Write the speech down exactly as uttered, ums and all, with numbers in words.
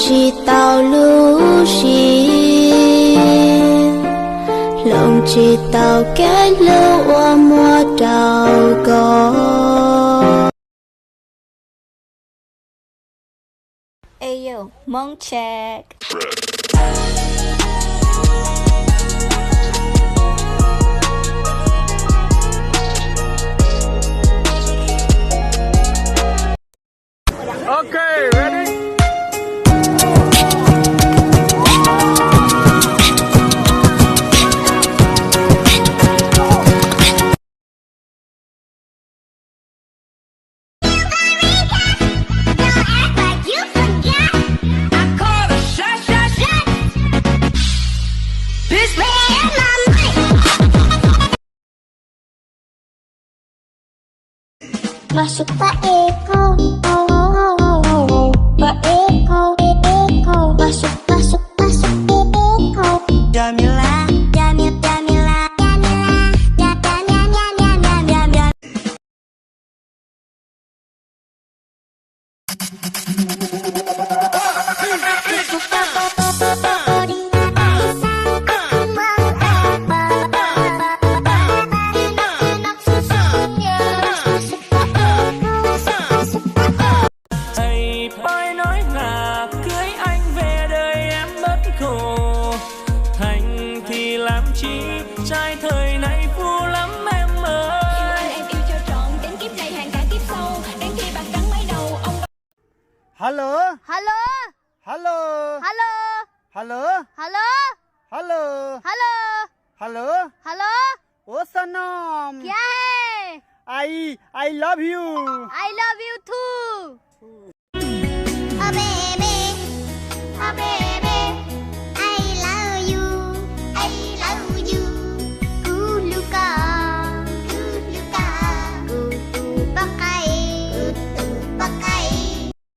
Chi tao lu shi, long chi tao ke lu wa mo tao go. Ayo, mong check. Okay, ready? Masuk Pak Eko, Pak Eko, Eko, masuk, masuk, masuk Eko. Jamila, Jamil, Jamila, Jamila, Jamila, Jamila, Jamila. Thầy Poi nói là cưới anh về đời em bớt khổ. Thành thì làm chi, trai thời nay phu lắm em ơi. Yêu anh em yêu cho trọn, đến kiếp này hàng cả kiếp sau, đến khi bạc trắng mái đầu, ông Hello. Hello. Hello. Hello. Hello. Hello. Hello. Hello. Hello. Hello. ओ सनम। क्या है? I, I love you.